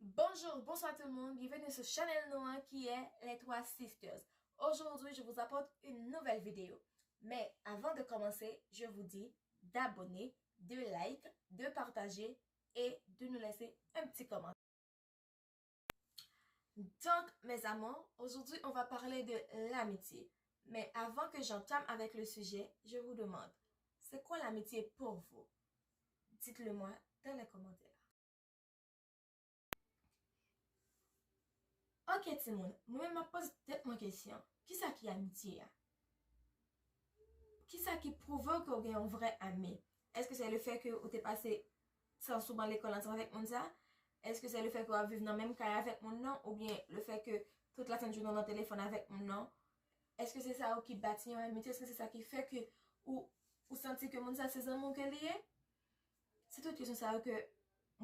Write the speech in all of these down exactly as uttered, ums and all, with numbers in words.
Bonjour, bonsoir tout le monde, bienvenue sur channel nou an ki est Les Trois Sisters. Aujourd'hui, je vous apporte une nouvelle vidéo. Mais avant de commencer, je vous dis d'abonner, de like, de partager et de nous laisser un petit commentaire. Donc, mes amours, aujourd'hui, on va parler de l'amitié. Mais avant que j'entame avec le sujet, je vous demande, c'est quoi l'amitié pour vous? Dites-le moi dans les commentaires. Ok, timoun, mwen menm m ap poze tèt mwen kesyon. Kisa ki amitye a? Kisa ki pwouve w ke w gen yon vrè ami? Èske se le fè ke ou te pase tan sou ban lekòl ansanm avèk moun sa? Èske se le fè ke w ap viv nan menm kay avèk moun nan? Oubyen le fè ke tout lasann jounen w nan telefòn avèk moun nan? Èske se sa yo ki bati yon amitye? Èske se sa ki fè ke ou, ou santi ke moun sa se zanmi w ke li ye? Se tout kesyon sa yo ke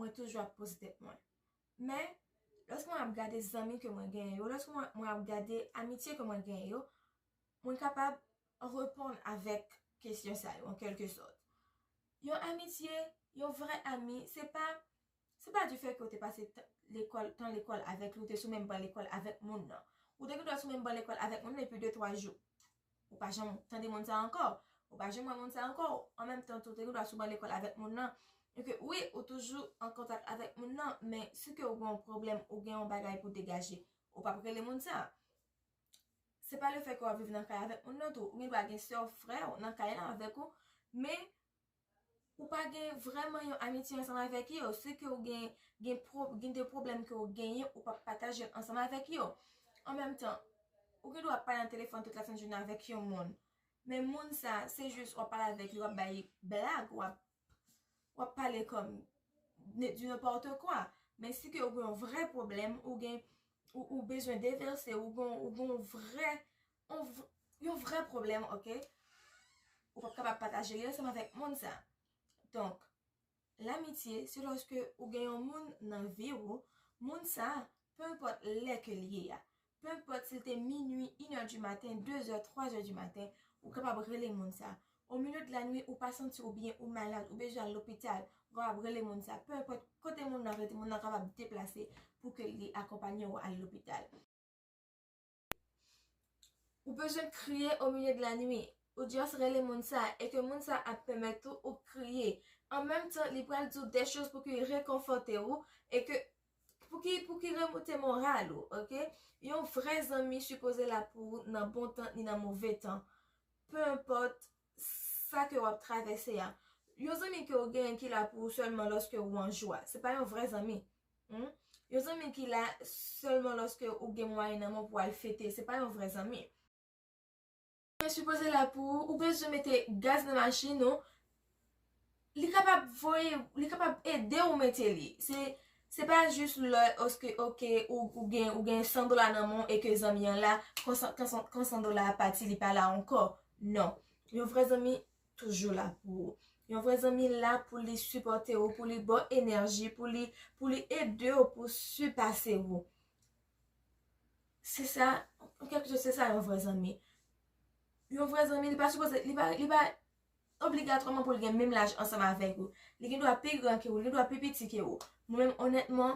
mwen toujou ap poze tèt mwen. Men, lòske mwen ap gade zanmi ke mwen genyen yo, lòske mwen, mwen ap gade amitye ke mwen genyen yo, mwen kapab reponn avèk kesyon sa yo, an kèlke sòt. Yon amitye, yon vrè ami, se pa, se pa du fè ke w te pase t-, lekòl, tan lekòl avèk li, ou te sou menm ban lekòl avèk moun nan. Ou te gendwa sou menm ban lekòl avèk moun nan epi de, twa jou, ou pa janm tande moun sa ankò. Ou pa janm wè moun sa ankò. An menm tan tou, ou te gendwa sou ban lekòl avèk moun nan. E ke, wi, ou toujou an kontak avèk moun nan, men si ke ou gen yon pwoblèm, ou gen yon bagay pou degaje, ou p ap rele moun sa. Se pa le fè ke w ap viv nan kay avèk moun nan tou. Ou gendwa gen sè w, frè w nan kay lan avèk ou, men ou pa gen vrèman yon amitye ansanm avèk yo. Si ke ou gen, gen pwo-, gen de pwoblèm ke ou genyen, ou p ap pataje l ansanm avèk yo. An menm tan, ou gendwa ap pale nan telefòn tout lasann jounen avèk yon moun. Men moun sa, se jis w ap pale avèk li, w ap bay blag, w ap, w ap pale kòm ne-, du n'importe quoi. Men si ke ou gen yon vrè pwoblèm, ou gen, ou, ou bezwen devèse, ou gen, ou gen yon vrè, yon v-, yon vrè pwoblèm, ok? Ou p ap kapab pataje li ansanm avèk moun sa. Donk, lamitye, se lòske ou gen yon moun nan vi ou, moun sa, pe enpòt lè ke l ye a, pe enpòt si l te minui, inè di maten, dezè, twazè di maten, ou kapab rele moun sa. Au milieu de la nuit, ou pa santi w byen, ou malad, ou bezwen al lopital, ou kapab rele moun sa. Pe enpòt kote moun nan rete, moun nan kapab deplase pou ke li akonpaye w al lopital. Ou bezwen kriye au milieu de la nuit. Ou just rele moun sa e ke moun sa ap pèmèt ou, ou kriye. An menm tan, li pral di w de choz pou ki rekonfòte ou e ke pou ki, pou ki remonte moral ou, ok? Yon vrè zanmi sipoze la pou ou nan bon tan ni nan move tan. Pe enpòt sa ke w ap travèse a. Yon zanmi ke w genyen ki la pou ou sèlman lòske ou an jwa, se pa yon vrè zanmi. Hmm? Yon zanmi ki la sèlman lòske ou gen mwayen nan men w pou al fete, se pa yon vrè zanmi. Ou sipoze la pou ou, ou bezwen mete gaz nan machin ou, li kapab voye, li kapab ede w mete li. Se, se pa jis lè, oske, ok, ou, ou gen, ou gen san dola nan men w e ke zanmi an la, kan san, kan san, kan san dola a pati, li pa la ankò. Non. Yon vrè zanmi toujou la pou ou. Yon vrè zanmi la pou li sipòte w, pou li ba w enèji, pou li, pou li ede w, pou sipase w. Se sa, an kèlke sòt, se sa yon vrè zanmi. Yon vrè zanmi, li pa sipoze, li pa, li pa obligatwaman pou l gen menm laj ansanm avèk ou. Li gendwa pi gran ke ou, li gendwa pi piti ke ou. Mwen menm, onètman,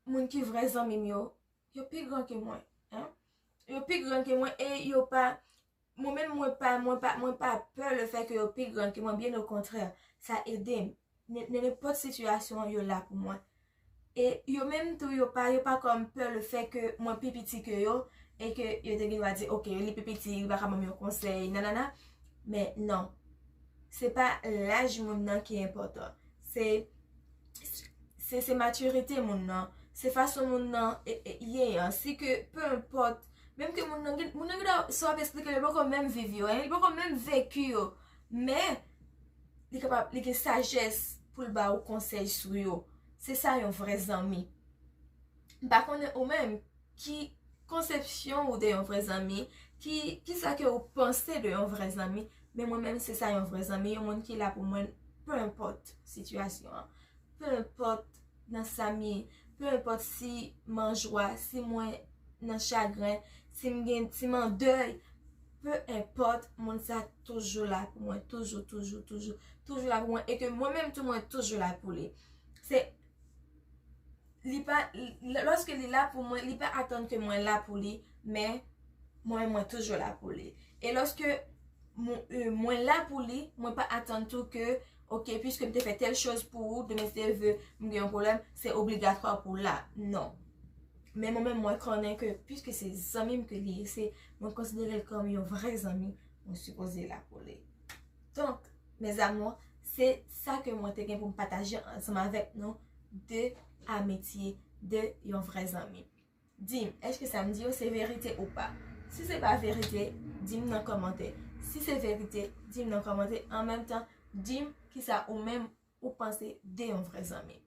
moun ki vrè zanmi m yo, yo pi gran ke mwen. Hein? Yo pi gran ke mwen e yo pa, mwen menm, mwen pa, mwen pa, mwen pa pè le fè ke yo pi gran ke mwen, byen okontrè, sa ede m. Nan, nan nenpòt sitiyasyon, yo la pou mwen. E yo menm tou, yo pa, yo pa kòm pè le fè ke mwen pi piti ke yo, e ke yo te gen dwa di, ok, li pi piti, li pa ka ban m yon konsèy, nanana. Men non. Se pa laj moun nan ki enpòtan. Se, se, se matirite moun nan. Se fason moun nan e, e, ye an. Si ke, pe enpòt, menm ke moun nan gen, moun nan gen dwa, sa w ap eksplike, li poko menm viv yo, hein, li poko menm veki yo. Men, li kapab, li gen sajès pou l ba ou konsèy sou yo. Se sa yon vrè zanmi. M pa konnen ou menm, ki konsepsyon ou de yon vrè zanmi, ki, ki sa ke ou panse de yon vrè zanmi, men mwen menm se sa yon vrè zanmi, yon moun ki la pou mwen, pe enpòt sitiyasyon an, pe enpòt nan sa m ye, pe enpòt si m an jwa, si mwen nan chagren, si m gen, si m an dèy, pe enpòt, moun sa toujou la pou mwen, toujou, toujou, toujou, toujou la pou mwen, e ke mwen menm tou mwen toujou la pou li. Se li pa, lòske li la pou mwen, li pa atann ke mwen la pou li, men mwen, mwen toujou la pou li. E lòske mwen, euh, mwen la pou li, mwen pa atann tou ke, ok, piske m te fè tèl choz pou ou, demen si Dye vle, m gen yon pwoblèm, se obligatwa pou w la. Non. Men mwen menm, mwen konnen ke, piske se zanmi m ke li ye, se, mwen konsidere l kòm yon vrè zanmi, mwen sipoze la pou li. Donk, mes amours, se sa ke mwen te gen pou m pataje ansanm avèk nou de amitye, de yon vrè zanmi. Di m, èske sa m di yo se verite ou pa? Si se pa verite, di m nan kòmantè. Si se verite, di m nan kòmantè. An menm tan, di m kisa ou menm ou panse de yon vrè zanmi.